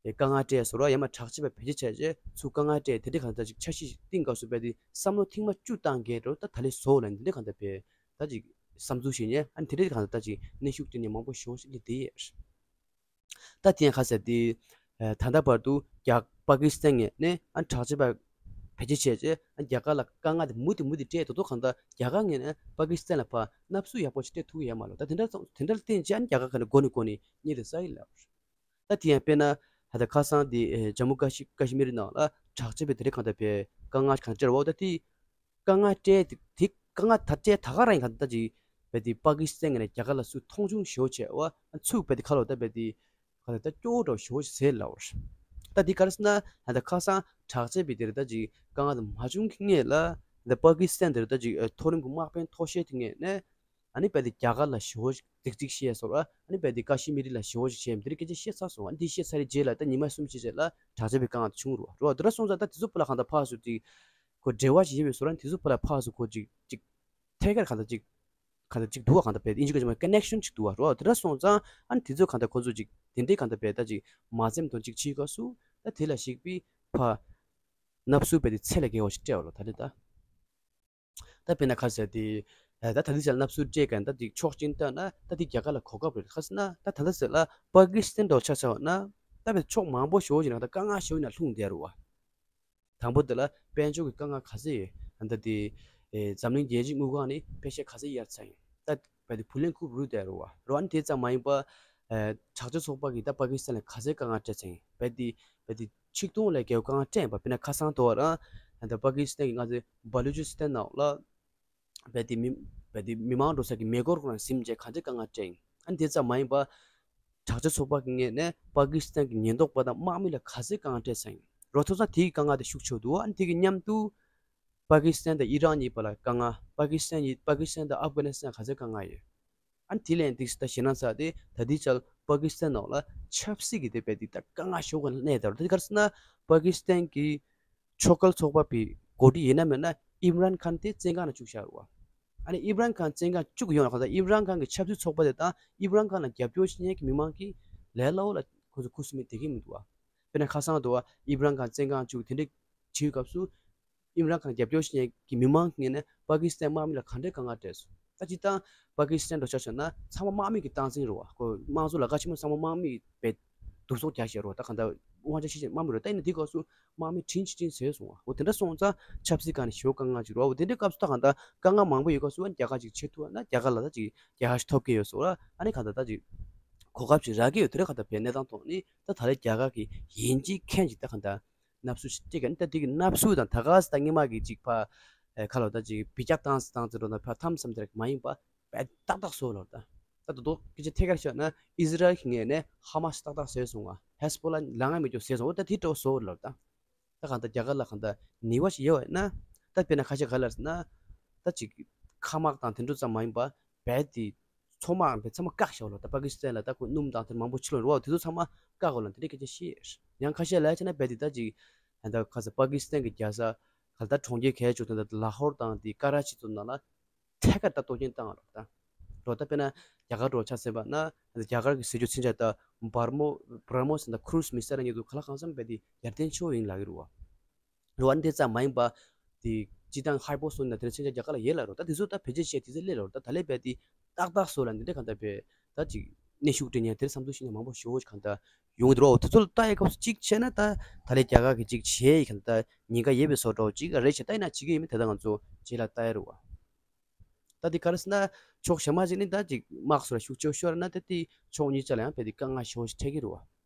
དཀའ་ངལ་སྤྲད་བཟོ་ར་ཡང་མ་དྲག་ཆས་པ་བེད་སྤྱོད་བྱས་རྗེས་ཚུར་དཀའ་ངལ་སྤྲད་དེ་འདྲའི་གང་ལྟར་ཅིག་འཆར་གཞི་ཞིག་བཏིང་དགོས་སུ་བས་དེ་བསམ་བློ་ཐེངས་མ་བཅུ་བཏང་གས་འགྲོ་ད་ད་ལས་བཟོ་ལ་འདི་འདྲའི་གང་ལྟར་བས་ད་ཅིག་བསམ་ཚུལ་ཞིག་ཉན་ཨ་ནི་དེ་འདྲའི་གང་ལྟར་ད་ཅིག་གནོན་ཤུགས་སྤྲད་ནས་མང་པོ་ཞེ་པོ་ཞིག་སླེབས་བསྡད་ཡོད། ད་དེ་ཡང་ཁ་གསལ་དེ་ད་ལྟ་བར་དུ་རྒྱ་པ་ཀི་སི་ཐན་ངོས་ནས་ཨ་དྲག་ཆས་པ་བེད་སྤྱོད་བྱས་རྗེས་ཨ་རྒྱ་གར་ལ་དཀའ་ངལ་དེ་མུ་མཐུད་མུ་མཐུད་སྤྲད་དོ་དོ་གང་ལྟར་རྒྱ་གར་ངོས་ནས་པ་ཀི་སི་ཐན་ལ་ཕར་མནའ་བསུ་ཡག་པོ་ཞིག་སྤྲད་ཐུབ་ཀྱི་ཡོད་མ་རེད། ད་དེ་འདྲ་དེ་འདྲ་བརྟེན་བྱས་ཨ་རྒྱ་གར་ག་ནས་མགོ་ནས་མགོ་ནས་གཉིད་དེ་ས་ཡིན་ལབ། ད་དེ་ཡང་དཔེར་ན་ད་ལྟ་ཁ་སང་དེ་ཇམ་མུ་ཀ་ཤི་ཀ་ཤི་མིར་ནང་ལ་དྲག་ཆས་པའི་དེ་རིགས་གང་ལྟར་བས་དཀའ་ངལ་གང་སྤྲད་རོགས། ད་དེ་དཀའ་ངལ་སྤྲད་དེ་དེ་དཀའ་ངལ་ད་སྤྲད་ད་ག་རང་ཡིན་གང་ལྟར་ཅིག་བས་དེ་པ་ཀི་སི་ཐན་ངོས་ནས་རྒྱ་གར་ལ་སུ་མཐོང་ཆུང་ཞེ་པོ་བྱས་བ་ཚུགས་བས་དེ་ཁ་ལོ་ད་བས་དེ་ག་ལ་ད་སྐྱོ་བོ་འདྲ་ཞེ་པོ་ཟེར་ལབ་པར། ད་དེ་ག་རེ་ཟེར་ན་ད་ལྟ་ཁ་སང་དྲག་ཆས་པའི་དེ་རིགས་ད་ཅིག་དཀའ་ངལ་དེ་མ་བྱུང་གི་ངེས་ལ་ད་པ་ཀི་སི་ཐན་དེ་རིགས་ད་ཅིག་མཐོ་རིམ་གྱི་དམག་དཔོན་མཐོ་ཤོས་དེ་ངོས་ནས། ཨ་ནི་རྦད་དེ་རྒྱ་གར་ལ་ཞེ་པོ་ཅིག་རྫིག་རྫིག་བཤད་སོང་ར། ཨ་ནི་རྦད་དེ་ཀ་ཤི་མི་རི་ལ་ཞེ་པོ་ཅིག་བཤད་འདི་རིགས་སྐད་ཆ་བཤད་ཚར་སོང་། ཨ་ནི་འདི་བཤད་ཚར་རེད་རྗེས་ལ་ད་ཉི་མ་གསུམ་ཕྱིན་རྗེས་ལ་དྲག་ཆས་པའི་དཀའ་ངལ་དེ་བྱུང་རུ་བ་རུ་བ་དེ་འདྲ་སོང་ཙང་ད་དེ་ཚོ་པོ་ལ་གང་ལྟར་ཕར་སུ་ཅིག་ཁོ་འབྲེལ་བ་ཞིག་ཡོད་པའི་བཟོ་ར་དེ་ཚོ་པོ་ལ་ཕར་སུ་ཁོ་ཅིག་ཅིག་ཐད་ཀར་གང་ལྟར་ཅིག་གང་ལྟར་ཅིག་འདུག་བ། གང་ལྟར་རྦད་དེ་ཨིན་ཇི་སྐད་ཆ་མ་ཀ་ནེག་ཤན་ཅིག་འདུག་བ་རུ་བ་དེ་འདྲ་སོང་ཙང་ཨ་ནི་དེ་ཚོ་གང་ལྟར་ཁོ་ཚོ་ཅིག་དེ་འདྲའི་གང་ལྟར་རྦད་ད་ཅིག་མ་འཛེམ་དོན་ཅིག་བྱེད་དགོས་སུ་ད་དེ་ལ་ཞིག་པི་ཕ་མནའ་བསུ་རྦད་དེ་ཚད་ལས་བརྒལ་བ་ཞིག་སྤྲད་བ་ལོ་ད་རེད་ད། ད་དཔེར་ན་ཁ་ཟེར་ཏེ། ད་ད་ལྟའི་ཆར་མནའ་བསུ་སྤྲད་མཁན་ད་དེ་ཕྱོགས་གཅིག་ལྟ་ན་ད་དེ་རྒྱ་གར་ལ་གོ་སྐབས་རེད། ཁ་ཟེར་ན་ད་ད་ལྟ་ཟེར་ལ་པ་ཀི་སི་ཐན་འདྲ་ཆ་བཞག་ན་ད་བས་ཕྱོགས་མང་པོ་ཞེ་པོ་ཅིག་ནང་ད་དཀའ་ངལ་ཞེ་པོ་ནང་ལྷུང་བསྡད་རུ་བ། དང་པོ་དེ་ལ་དཔལ་འབྱོར་གྱི་དཀའ་ངལ་ག་ཚད་ཡོད་ད་དེ། འཛམ་གླིང་རྒྱལ་སྤྱིའི་དངུལ་ཁང་ནས་པེ་ཤ་ག་ཚད་གཡར་ཚར་ཡིན་ད་བས་དེ་བུ་ལོན་ཁུར་རུ་བསྡད་རུ་བ་རུ་བ་ནི་དེ་ཙམ་མ་ཡིན་པ། དྲག་སྤྱོད་ཚོགས་པ་གིས་ད་པ་ཀི་སི་ཐན་ལ་ག་ཚད་དཀའ་ངལ་སྤྲད་ཚར་ཡིན་བས་དེ་བས་དེ། ཆིག་སྟོང་ལས་བརྒལ་བ་དཀའ་ངལ་སྤྲད་ཡིན་པ། དཔེར་ན་ཁ་སང་དོ་བ་རང་ད་པ་ཀི་སི་ཐན་གྱི་ང་ཚོའི་བ་ལུ་ཅི་སི་ཐན་ནང་ལ་བས་དེ་མི་བས་དེ་མི་མང་འགྲོ་ས་གི་མེ་འཁོར་ཁོ་རང་ཟིན་བྱས་ག་འདྲའི་དཀའ་ངལ་སྤྲད་ཡིན། ཨ་ནི་དེ་ཙམ་མ་ཡིན་པ། དྲག་སྤྱོད་ཚོགས་པ་གི་ངོས་ནས་པ་ཀི་སི་ཐན་གྱི་ཉེན་རྟོག་པ་དང་དམག་མི་ལ་ག་ཚད་དཀའ་ངལ་སྤྲད་ས་ཡིན་རོ་ཐོ་ས་དེའི་དཀའ་ངལ་དེ་ཤུགས་ཆེ་འདུག་ཨ་ནི་དེ་གི་མཉམ་དུ། པ་ཀི་སི་ཐན་དང་ཨི་རན་གཉིས་བར་ལ་དཀའ་ངལ། པ་ཀི་སི་ཐན་གཉིས་པ་ཀི་སི་ཐན་དང་ཨབ་གྷ་ནི་སི་ཐན་ག་ཚད་དཀའ་ངལ་ཡོད། ཨ་ནི་དེ་ལས་འདི་ད་ཞེ་ན་ཚ་དེ་ད་ལྟའི་ཆར་པ་ཀི་སི་ཐན་ནང་ལ་ཆབ་སྲིད་ཀྱི་དེ་བས་དེ་ད་དཀའ་ངལ་ཞོག་ག་གནས་དར་དེ་ག་རེ་ཟེར་ན་པ་ཀི་སི་ཐན་གྱི་ཕྱོགས་འགལ་ཚོགས་པ་པའི་འགོ་ཁྲིད་ཡིན་ན་མིན་ན་ཨིམ་རན་ཁཱན་དེ་བཙོན་ཁང་ནང་བཅུག་བཞག་རུ་བ། ཨ་ནི་ཨིམ་རན་ཁཱན་བཙོན་ཁང་བཅུག་ཡོང་ལ་གང་ལྟར་ཨིམ་རན་ཁཱན་གྱི་ཆབ་སྲིད་ཚོགས་པ་དེ་དང་ཨིམ་རན་ཁཱན་ལ་རྒྱབ་སྐྱོར་བྱེད་མཁན་གྱི་མི་མང་གིས་ལས་སླ་བོ་ལ་ཁོ་ཚོ་ཁུ་སིམ་མེར་བསྡད་ཀྱི་མི་འདུག་བ། དཔེར་ན་ཁ་སང་དུ་བ་ཨིམ་རན་ཁཱན་བཙོན་ཁང་བཅུག་དེ་འདྲའི་བྱེད་སྐབས་སུ། ཨིམ་རན་ཁཱན་རྒྱབ་སྐྱོར་བྱེད་མཁན་གྱི་མི་མང་གི་ངོས་ནས་པ་ཀི་སི་ཐན་དམག་མི་ལ་ག་འདྲའི་དཀའ་ངལ་སྤྲད་སོང་། ད་སྤྱིར་བཏང་པ་ཀི་སི་ཐན་འདྲ་ཆ་བཞག་ན་ཚང་མ་དམག་མི་གི་སྟངས་འཛིན་རེད་བ། ཁོ་དམངས་གཙོ་ལ་ཁ་ཆེན་མོ་ཚང་མ་དམག་མི་བས་བསྡུ་གསོག་རྒྱག་བཞག་རེད་བ། ད་གང་ལྟར་དབང་ཆ་ཤེད་ཆེན་དམག་མི་རེད། ད་ཡིན་ན་དེ་སྐབས་སུ་དམག་མི་བྲིན་ཆི་བྲིན་བཟོས་སོང་བ། འོ་དེ་འདྲ་སོང་ཙང་ཆབ་སྲིད་སྒང་ནས་ཞེ་པོ་དཀའ་ངལ་ཅིག་རེད་བ། འོ་དེ་འདྲའི་སྐབས་སུ་ད་གང་ལྟར་དཀའ་ངལ་མང་པོ་ཡོད་སྐབས་སུ་ཨ་ནི་རྒྱལ་ཁ་ཅིག་ཆེ་ཐུབ་ན་རྒྱལ་ཁ་ལ་ད་ཅིག་རྒྱལ་ཁ་ཞིག་ཐོབ་ཀྱི་ཡོད་སོང་ལ་ཨ་ནི་གང་ལྟར་ད་ཅིག་གོ་སྐབས་ཤིག་རག་གི་ཡོད། དེ་འདྲ་གང་ལྟར་བས་གནས་སྟངས་ཐོག་ནས་ད་ད་ལྟའི་རྒྱལ་ཁ་གི་ཡིན་གཅིག་མཁན་གཅིག་ད་གང་ལྟར། མནའ་བསུ་ཞིག་སྤྲད་ག་ནི་ད་དེ་གི་མནའ་བསུ་དང་ད་ག་ས་ད་སྔོན་མ་གི་ཅིག་ཕ། ཁ་ལོ་ད་ཅིག་བི་ཀྱག་བཏང་སི་བཏང་སི་འགྲོ་ན་ཕ་ཐམ་སམ་དེ་ར་མ་ཡིན་པ་བས་ཏག་ཏག་བཟོ་ལོ་ད། ད་དོ་དོ་སྐད་ཆ་ཐད་ཀར་ཤོད་ན་ཨི་ཟི་རལ་གི་ངོས་ནས་ཧ་མ་སི་ཏག་ཏག་བཟོས་སོང་ང་ཧེ་སི་བྷོ་ལ་ལ་ང་མི་སྐྱོ་བཟོས་སོང་འོ་ད་དེ་འགྲོ་བཟོ་ལོ་ད། ད་གང་ད་རྒྱ་གར་ལ་གང་ད་ནི་བ་ཞིག་ཡོད་ན་ད་དཔེར་ན་ཁ་ཤས་ག་ལ་ཟེར་ན་ད་ཅིག་ཁ་དམག་དང་དེ་འགྲོ་ཙམ་མ་ཡིན་པ་བས་དེ། ཚོང་དམག་བས་ཚང་མ་བཀག་བཞག་ལོ། ད་པ་ཀི་སི་ཐན་ལ་ད་ཁོ་སྣུམ་དང་དེ་མང་པོ་ཕྱི་ལོགས་རེད་བ། དེ་ཚོ་ཚང་མ་བཀག་གོ་ལ་དེ་འདྲའི་སྐད་ཆ་བཤད། ཡང་ཁ་ཤས་ལ་ཡ་བྱས་ན་བས་དེ་ད་ཅིག་ད་ཁ་ས་པ་ཀི་སི་ཐན་གྱི་རྒྱལ་ས་ག་ད་གྲོང་ཁྱེར་གལ་ཆེ་ཤོས་དེ་ད་ལ་ཧོར་དང་དེ་ཀ་ར་ཆི་ཚོ་ནང་ལ་ཐད་ཀར་ད་གཏོར་སྐྱོན་བཏང་རོགས་ད། རོགས་ད་དཔེར་ན་རྒྱ་གར་རོགས་ཆ་ཟེར་བ་ན་རྒྱ་གར་གྱི་ཟེར་རྒྱུ་ཚིན་ཆ་ད་བར་མོ་བར་མོ་ཟེར་ད་ཁུ་རུ་སི་མི་སེ་ར་གཉིས་དུ་ག་ལ་གང་འཚམ་བས་དེ་ཡར་ཐོན་ཆེ་བོ་ཡིན་ལབ་ཀྱི་རེད་བ། རེད་བ། འདི་ཙམ་མ་ཡིན་པ། དེ་སྤྱི་བཏང་ཧའི་པོ་སོ་ནི་དེ་འདྲ་མཚོན་ཆ་རྒྱ་གར་ལ་ཡོད་ལ་རོ། ད་དེ་ཚོ་ད་བེད་སྤྱོད་བྱས་དེ་ཚོ་སླེབས་ལ་རོ། ད་ད་ལས་བས་དེ་ཏག་ཏག་བཟོ་ལ་འདི་འདྲ་གང་ལྟར་བས་ད་ཅིག་གནོན་ཤུགས་སྤྲད་མཁན་དེ་འདྲ་བསམ་ཚུལ་བཤད་མཁན་མང་པོ་ཞེ་པོ་གང་ལྟར་ཡོང་གི་འདུག་རོ། དེ་ཚོ་ལ་ལྟ་ཡི་སྐབས་སུ་གཅིག་བྱས་ན་ད་ད་ལས་རྒྱ་གར་གི་གཅིག་བྱས་ཡི་གང་ལྟར་ཉེན་ཁ་ཡོད་པའི་བཟོ་འདྲ་བོ་གཅིག་རེད་བྱས་ད་ཡིན་ན་བྱེད་ཀྱི་ཡོད་མེད་དེ་ད་ང་ཚོ་རྗེས་ལ་ལྟ་ཡི་རེད་བ། ད་དེ་ག་རེ་ཟེར་ན་ཕྱོགས་གཞན་མ་ཅིག་ནི་ད་ཅིག་དམག་སོགས་ལ་ཤུགས་ཆེ་ཤོར་ན་ད་དེ་ཕྱོགས་གཉིས་ཆ་ལ་ཡང་བས་དེ་དཀའ་ངལ་ཞེ་པོ་ཞིག་འཕྲད་ཀྱི་རེད་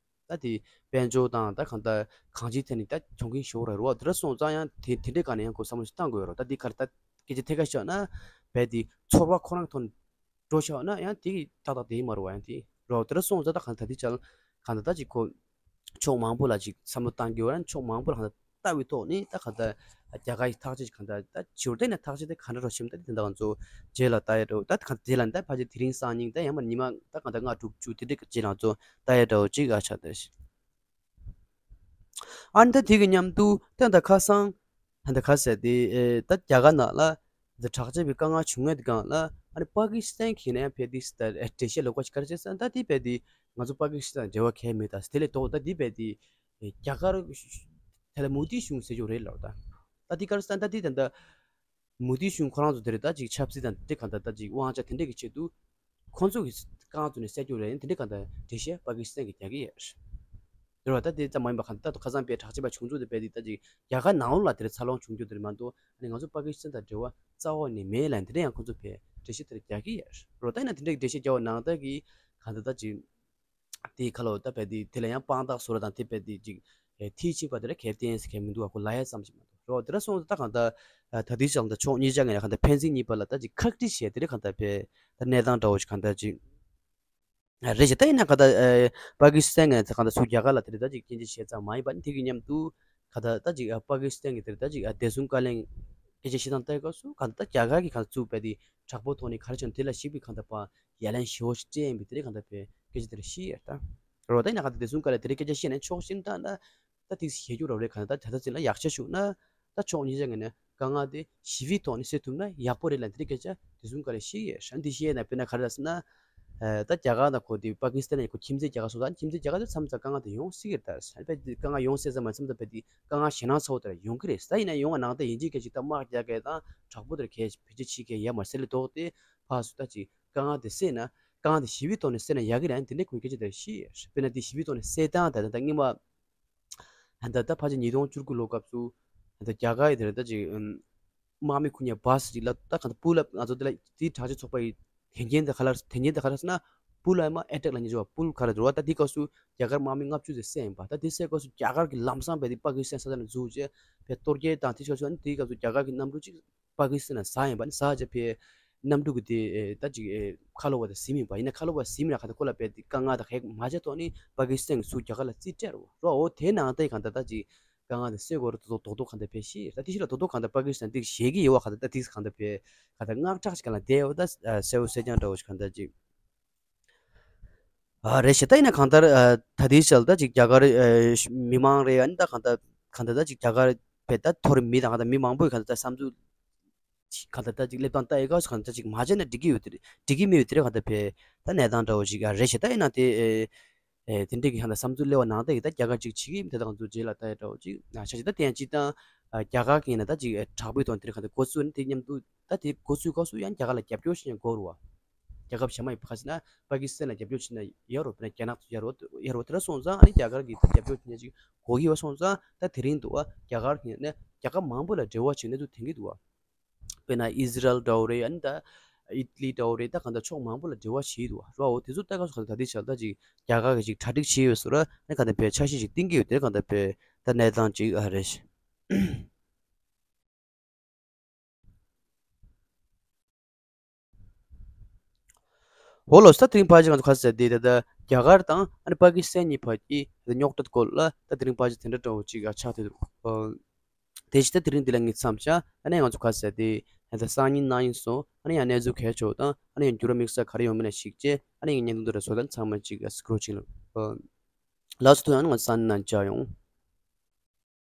བ། ད་དེ་དཔལ་འབྱོར་དང་ད་གང་ལྟར་གང་ཅིའི་ཐད་ནས་ད་གྱོང་གུན་ཞིག་རེད་རོ། དེ་འདྲ་སོང་ཙང་ཡང་དེ་དེ་འདྲའི་སྒང་ནས་ཡང་ཁོ་བསམ་བློ་ཞིག་བཏང་དགོས་རོ། ད་འདི་ག་རེ་ད་སྐད་ཆ་ཐད་ཀར་བཤད་ན་རྦད་དེ་ཚོར་བ་ཁོ་རང་གི་ཐོག་ནས་འགྲོ་བཞག་ན་ཡང་དེ་གི་ཏག་ཏག་དེ་ཡིན་མ་རེད་བ། ཡང་དེ་རོ། དེ་འདྲ་སོང་ཙང་ད་གང་ད་དེ་ཆ་ལ་གང་ད་ད་ཅིག་ཁོ་ཕྱོགས་མང་པོ་ལ་ཅིག་བསམ་བློ་བཏང་གི་ཡོད་ར། ཕྱོགས་མང་པོ་ལ་གང་ད་ལྟ་བའི་ཐོག་ནས་ད་གང་ལྟར་རྒྱ་གར་ཡི་ཐག་གཅོད་གང་ལྟར་ད་ཇོར་ཏན་ནས་ཐག་གཅོད་དེ་ག་འདྲ་རོ་ཞིམ་ད་དེ་འདྲ་ང་ཚོ་རྗེས་ལ་ལྟ་ཡ་འགྲོ། ད་གང་དེ་ལ་ད་ཕལ་ཆེར་དེ་རིང་སང་ཉིན་ད་ཡང་མ་ཉི་མ་ད་གང་ལྟར་ལྔ་དྲུག་བཅུ་དེ་འདྲའི་རྗེས་ལ་ང་ཚོ་ལྟ་ཡ་འདྲ་བོ་ཅིག་ཨ་ཆགས་ད། ཨ་ནི་ད་དེ་གི་མཉམ་དུ་ད་ད་ཁ་སང་ད་ད་ཁ་ཟེར་དེ་ད་རྒྱ་གར་ནང་ལ་ད་དྲག་ཆས་པའི་དཀའ་ངལ་བྱུང་ཡས་དེ་སྒང་ལ་ཨ་ནི་པ་ཀི་སི་ཐན་གྱིས་ནས་ཕེ་དེ་ད་འགྲེལ་བཤད་ལོག་པ་ཞིག་ག་རེ་བྱས་ཟེར་ན། ད་དེ་ཕེ་དེ་ང་ཚོ་པ་ཀི་སི་ཐན་འབྲེལ་བ་གལ་མེད་ད་དེ་ལས་ལྡོག་ད་དེ་ཕེ་དེ། རྒྱ་གར་དེ་ལ་མོ་དི་གཞུང་ཟེར་རྒྱུ་རེད་ལབ་ད། ད་དེ་ག་རེ་ཟེར་ན་ད་དེ་ད་ད་མོ་དི་གཞུང་ཁོ་རང་ཚོ་དེ་རེད་ད་ཅིག་ཆབ་སྲིད་དང་དེ་གང་ད་ད་ཅིག་དབང་ཆ་དེ་འདྲས་ཀྱི་ཆེད་དུ་ཁོང་ཚོ་གི་རྐང་ཚོ་ནས་བསད་རྒྱུ་རེད། དེ་འདྲས་གང་ད་འགྲེལ་བཤད་པ་ཀི་སི་ཐན་གྱི་རྒྱག་གི་ཡོད་རེད་བ། ད་དེ་ཙམ་མ་ཡིན་པ་གང་ད་ད་ཁ་སང་པའི་དྲག་ཆས་པ་བྱུང་ཚུལ་དེ་པའི་དེ་ད་ཅིག་རྒྱ་གར་ནང་ལོགས་ལ་དེ་རེད་འཚར་ལོངས་བྱུང་རྒྱུ་དེ་རེད་མ་གཏོགས་ཨ་ནི་ང་ཚོ་པ་ཀི་སི་ཐན་དང་འབྲེལ་བ་རྩ་བ་ནས་མེད་ལབ་དེ་འདྲས་ཡང་ཁོང་ཚོ་པའི་འགྲེལ་བཤད་དེ་རེད་རྒྱག་གི་ཡོད་རེད་བ། ད་ཡིན་ན་དེ་འདྲས་ཀྱི་འགྲེལ་བཤད་རྒྱག་པ་ནང་ལྟར་གྱི་གང་ད་ད་ཅིག་དེའི་ཁ་ལོ་ད་བས་དེ་དེ་ལ་ཡང་དཔང་རྟགས་བཟོ་ར་དང་དེ་བས་དེ་ཅིག་མཐིལ་ཕྱིན་པ་དེ་ལ་གལ་ཏེ་ཡིན་ཟེར་མཁན་མི་འདུག་བ། ཁོ་ལ་ཡ་ཙམ་ཞིག་མ་གཏོགས་རོ། དེ་འདྲ་སོང་ཙང་ད་གང་ལྟར་ད་དེའི་ཞག་ལ་ཕྱོགས་གཉིས་ཆ་ངོས་ནས་གང་ལྟར་ཕན་ཚུན་གཉིས་བར་ལ་ད་ཅིག་ཁག་དཀྲི་བྱས་དེ་རེད་གང་ལྟར་བས་ད་གནས་སྟངས་འདྲ་བོ་ཞིག་གང་ལྟར་ཅིག་རེད་ཞེ་ད་ཡིན་ན་གང་ལྟར་པ་ཀི་སི་ཐན་ངོས་ནས་གང་ལྟར་ཚུར་རྒྱ་གར་ལ་དེ་རེད་ད་ཅིག་སྐྱོན་བརྗོད་བྱས་ཙམ་མ་ཡིན་པ་ནི་དེ་གི་མཉམ་དུ་གང་ལྟར་ད་ཅིག་པ་ཀི་སི་ཐན་གྱི་དེ་རེད་ད་ཅིག་བདེ་སྲུང་བཀའ་བློན་སྐད་ཆ་བཤད་སྟངས་ལྟ་སྐབས་སུ་གང་ལྟར་རྒྱ་གར་གྱི་གང་ལྟར་ཚུར་བས་དེ་དྲག་པོ་ཐོག་ནས་ག་རེ་བྱུང་དེ་ལ་གཞིགས་པའི་གང་ལྟར་པ་ཡ་ལན་ཞེ་བོ་ཞིག་སྤྲད་ཡིན་པའི་དེ་རིང་གང་ལྟར་བས་སྐད་ཆ་དེ་རིགས་བཤད་ཡོད་ད། རོ་ད་ཡིན་ན་གང་ལྟར་བདེ་སྲུང་བཀའ་ལ་དེ་རིང་སྐད་ཆ་བཤད་ནས་ཕྱོགས་གཞན་དང་ད་ད་དེ་ཞེ་རྒྱུ་རོ་རེད་གང་ལྟར་ད་ད་ལྟ་ཚིག་ལ་ཡག་ཆ་ཞུགས་ན་ད་ཕྱོགས་གཉིས་ཆ་ངོས་ནས་དཀའ་ངལ་དེ་ཞི་བའི་ཐོག་ནས་སེལ་ཐུབ་ན་ཡག་པོ་རེད་ལབ་དེ་རིང་སྐད་ཆ་བདེ་སྲུང་བཀའ་ལ་བཤད་ཡོད་ཧྲན་དེ་བཤད་ན་དཔེར་ན་ག་རེ་ལབ་ཟེར་ན། ད་རྒྱ་གར་དང་ཁོ་དེ་པ་ཀི་སི་ཐན་ཡང་ཁོ་ཁྱིམ་མཚེས་རྒྱ་གར་སོང་ཙང་ཁྱིམ་མཚེས་རྒྱ་གར་དེ་མཚམས་མཚམས་དཀའ་ངལ་དེ་ཡོང་སྲིད་ཀྱི་རེད་ད། དཔེ་དེ་དཀའ་ངལ་ཡོང་སྲིད་ཙམ་མ་མཚམས་མཚམས་དཔེ་དེ་དཀའ་ངལ་ཞེད་སྣང་ཚ་བོ་དེ་ཡོང་གི་རེད། ད་ཡིན་ན་ཡོང་བ་ནང་ད་ཡིན་གཅིག་མིན་གཅིག་ད་དམག་རྒྱག་གི་དང་དྲག་པོ་དེར་གས་བེད་སྤྱོད་བྱེད་གི་ཡ་མ་སེ་ལེ་ཏོག་དེ་ཕར་སུ་ད་ཅིག་དཀའ་ངལ་དེ་སེལ་ན་དཀའ་ངལ་དེ་ཞི་བའི་ཐོག་ནས་སེལ་ན་ཡག་གི་རེད། དེ་འདྲའི་ཁོའི་སྐད་ཆ་དེ་ཤི་ཡོད། དཔེར་ན་དེ་ཞི་བའི་ཐོག་ནས་སེལ་སྟངས་ད་ད་ད་སྔོན་མ་ད་ད་ཕལ་ཆེར་ཉིས་སྟོང་བཅུ་དགུ་ལོ་སྐབས་སུ་ད་རྒྱ་གར་ཡི་དེ་རེད་ད་ཅིག་དམག་མི་ཁུ་ཉ་བ་སི་ཅིག་ལ་ད་གང་ལྟར་པུལ་ཨབ་ང་ཚོ་དེ་ལ་དེའི་དྲག་ཆས་ཚོགས་པ་ཡི་དེ་རྒྱན་དེ་ག་ལ་དེ་རྒྱན་དེ་ག་ལ་ཟེར་ན་པུལ་ཨབ་མ་ཨེ་ཊེག་ལ་ཉེ་ཆོག་པ་པུལ་ག་རེ་འགྲོ་བ། ད་དེའི་སྐབས་སུ་རྒྱ་གར་དམག་མི་ལྔ་བཅུ་ཙམ་བསད་ཡིན་པ། ད་དེ་བསད་སྐབས་སུ་རྒྱ་གར་གྱི་ལམ་སང་བས་དེ་པ་ཀི་སི་ཐན་ས་ཐག་ནས་འཛུགས་རྗེས་བས་གཏོར་རྒྱག་དང་དེ་ཆོག་ཆོག་ནི་དེའི་སྐབས་སུ་རྒྱ་གར་གྱི་གནམ་གྲུ་གཅིག་པ་ཀི་སི་ཐན་ལ་ཟག་ཡིན་པ་ནི་ཟག་རྗེས་བས་གནམ་གྲུ་གི་དེ་ད་ཅིག་ཁ་ལོ་བ་དེ་ཟིན་ཡིན་པ། ཡིན་ན་ཁ་ལོ་བ་ཟིན་ན་ག་ད་ཁོ་ལ་བས་དེ་དཀའ་ངལ་དང་ཧེག་མ་བྱས་ཐོག་ནི་པ་ཀི་སི་ཐན་གྱི་ཚུར་རྒྱ་གར་ལ་རྩིས་སྤྲད་རོ་རོ། འོ་དེ་ནང་ད་གང་ད་ད་ཅིག་དཀའ་ངལ་དེ་སེལ་དགོས་རེད། རྡོག་རྡོག་རྡོག་གང་ལྟར་བས་ཤེས། ད་དེ་ཤི་ལ་རྡོག་རྡོག་གང་ལྟར་པ་ཀི་སི་ཐན་དེ་ཞེད་ཀྱི་ཡོད་བ། གང་ལྟར་ད་དེ་གང་ལྟར་བས་གང་ལྟར་དངངས་སྐྲག་ཞིག་གང་ལ་བསྡད་ཡོད་ད་གསལ་བོ་གསལ་རྐྱང་འདྲ་བོ་ཞིག་གང་ལྟར་ཅིག་ཨ་རེད་ཤེ། ད་ཡིན་ན་གང་ལྟར་ད་དེའི་ཞལ་ད་ཅིག་རྒྱ་གར་མི་མང་རེད། ཨ་ནི་ད་གང་ལྟར་གང་ལྟར་ད་ཅིག་རྒྱ་གར་བས་ད་མཐོ་རིམ་མི་དང་གང་ལྟར་མི་མང་པོས་གང་ལྟར་ད་བསམ་ཚུལ་གང་ལྟར་ད་ཅིག་སླེབས་སྟངས་ལྟ་ཡི་ག་གང་ལྟར་ཅིག་མ་བྱས་ན་འགྲིག་གི་ཡོད་དེ་འགྲིག་གི་མི་ཡོད་དེ་རེད། གང་ལྟར་བས་ད་གནས་སྟངས་འདྲ་བོ་ཞིག་ཨ་རེད་ཤེ། ད་ཡིན་ན་དེ་ཨེ་དེ་འདྲས་ཀྱི་ཧ་ན་བསམ་ཚུལ་སླེབས་པ་ནང་ལྟར་གྱི་ད་རྒྱ་གར་ཅིག་བྱེད་ཀྱི་ཡིན་དེ་དང་ཚོ་རྗེས་ལ་ལྟ་ཡ་འདྲ་བོ་ཅིག་ཆ་ཤས་ད་དེ་ཡང་སྤྱིར་བཏང་རྒྱ་གར་གྱི་ཡིན་ན་ད་ཅིག་དྲག་པོའི་ཐོག་དེར་གང་ལྟར་འགོ་ཚུགས་ནས་དེ་མཉམ་དུ་ད་དེ་འགོ་ཚུགས་སྐབས་སུ་ཡང་རྒྱ་གར་ལ་རྒྱབ་སྐྱོར་བྱེད་ཡང་དགོས་རུ་བ། རྒྱལ་ཁབ་གཞན་མ་ཡི་ཁ་ཤས་ན་པ་ཀི་སི་ཐན་ལ་རྒྱབ་སྐྱོར་བྱེད་ན་ཡ་རོ་དཔེར་ན་རྒྱ་ནག་ཚོ་ཡ་རོ་ཡ་རོ་དེ་འདྲ་སོང་ཙང་ཨ་ནི་རྒྱ་གར་གྱི་ད་རྒྱབ་སྐྱོར་བྱེད་ན་ཅིག་དགོས་ཀྱི་ཡོད་སོང་ཙང་ད་དེ་རིང་དུ་བ་རྒྱ་གར་གྱི་ནས་རྒྱལ་ཁབ་མང་པོ་ལ་འབྲེལ་བ་བྱེད་གནས་ཚུལ་ཐོན་གྱི་འདུག་བ། དཔེར་ན་ཨི་ཟི་རལ་འདྲ་བོ་རེད། ཨ་ནི་ད་ཨི་ཏི་ལི་འདྲ་བོ་རེད། ད་གང་ལྟར་ཕྱོགས་མང་པོ་ལ་འབྲེལ་བ་བྱེད་འདུག་བ། རོ་འོ་དེ་ཚོ་ལྟ་སྐབས་སུ་གང་ལྟར་ད་ལྟའི་ཆར་ད་ཅིག་རྒྱ་གར་གྱིས་ཅིག་གྲ་སྒྲིག་བྱས་ཡོད་ཟེར་བ་ཨ་ནི་གང་ལྟར་བས་འཆར་གཞི་ཅིག་བཏིང་གི་ཡོད་དེ་གང་ལྟར་བས་ད་གནས་སྟངས་ཅིག་ཨ་རེད། འོ་ལོ་ས་དེ་རིང་ཕལ་ཆེར་ང་ཚོ་ཁ་གསལ་དེ་ད་ལྟ་རྒྱ་གར་དང་ཨ་ནི་པ་ཀི་སི་ཐན་གཉིས་བར་གྱི་རྙོག་དྲ་སྐོར་ལ་ད་དེ་རིང་ཕལ་ཆེར་དེ་འདྲ་འདྲ་བོ་ཅིག་ཆགས་ཐུབ་འདུག་དེ་བཞིན་ད་དེ་རིང་འདི་ལ་ངས་མཚམས་བཞག་ཨ་ནི་ང་ཚོ་ཁ་གསལ་དེ་ད་ལྟ་སང་ཉིན་གནངས་ཉིན་སོང་ཨ་ནི་ཡང་གནས་ཚུལ་གལ་ཆེ་བ་དང་ཨ་ནི་ཡང་འགྱུར་བ་དམིགས་བསལ་ག་རེ་ཡོང་མིན་ལ་གཞིགས་བྱས་ཨ་ནི་ངས་བརྙན་ཐུང་འདི་འདྲ་བཟོ་དང་ཚང་མ་ཅིག་སྐུ་རོགས་བྱེད་ལ། ལགས་སོ། ཐུགས་རྗེ་ཆེ། ང་ཚོ་སང་ཉིན་ནང་མཇལ་ཡོང་།